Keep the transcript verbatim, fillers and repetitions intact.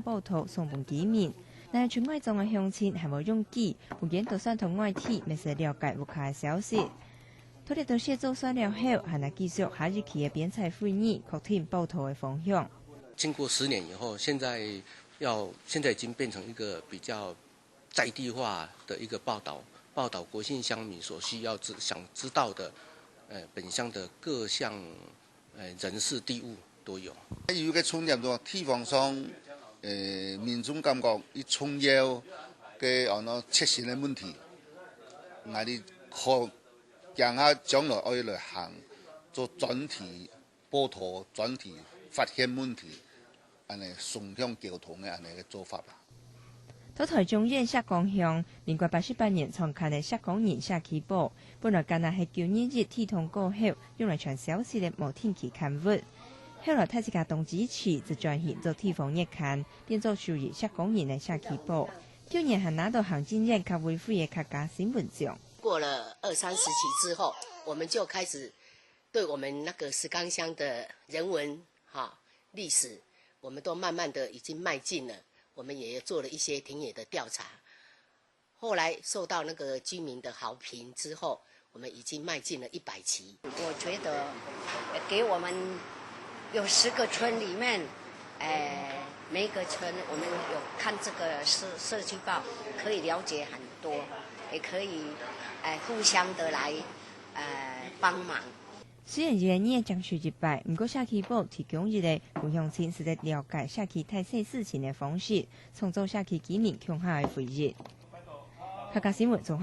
報到送分居民。若係出外莊个鄉親還無用寄，毋見就算通外地，乜識了解屋下个消息。 除了多寫做算了後，還愛繼續下一期个編採會議，確定報到个方向。經過十年以後，現在要，現在已經變成一個比較在地化的一個報導，報導國姓鄉民所需要知，想知道的，呃，本鄉的各項，呃，人事地物都有。有一個重點，就地方上，呃，民眾感覺一重要个，哦，喏，切身个問題，𠊎哋可 驚下將來愛來行做專題報導、專題發現問題，恁呢雙向溝通个恁呢个做法啦。在臺中縣石岡鄉，民國八十八年創刊个石岡人社區報，本來干焦係九二一地動過後，用來傳消息个無定期刊物。後來大自家當支持，就轉型做地方月刊，變做屬於石岡人个社區報。舊年還拿到行政院客委會个客家新聞獎。 過了二三十期之後，我們就開始對我們那個石岡鄉的人文，哈，歷史，我們都慢慢地已經邁進了。我們也做了一些田野的調查。後來受到那個居民的好評之後，我們已經邁進了一百期。我覺得，呃，給我們有十個村裡面，呃，每一個村我們有看這個社，社區報，可以了解很多，也可以，呃，互相的來，呃，幫忙。雖然一個月正出一擺，毋過社區報提供一個分鄉親識得了解社區大細事情个方式，創造社區居民共下个回憶。客家新聞綜合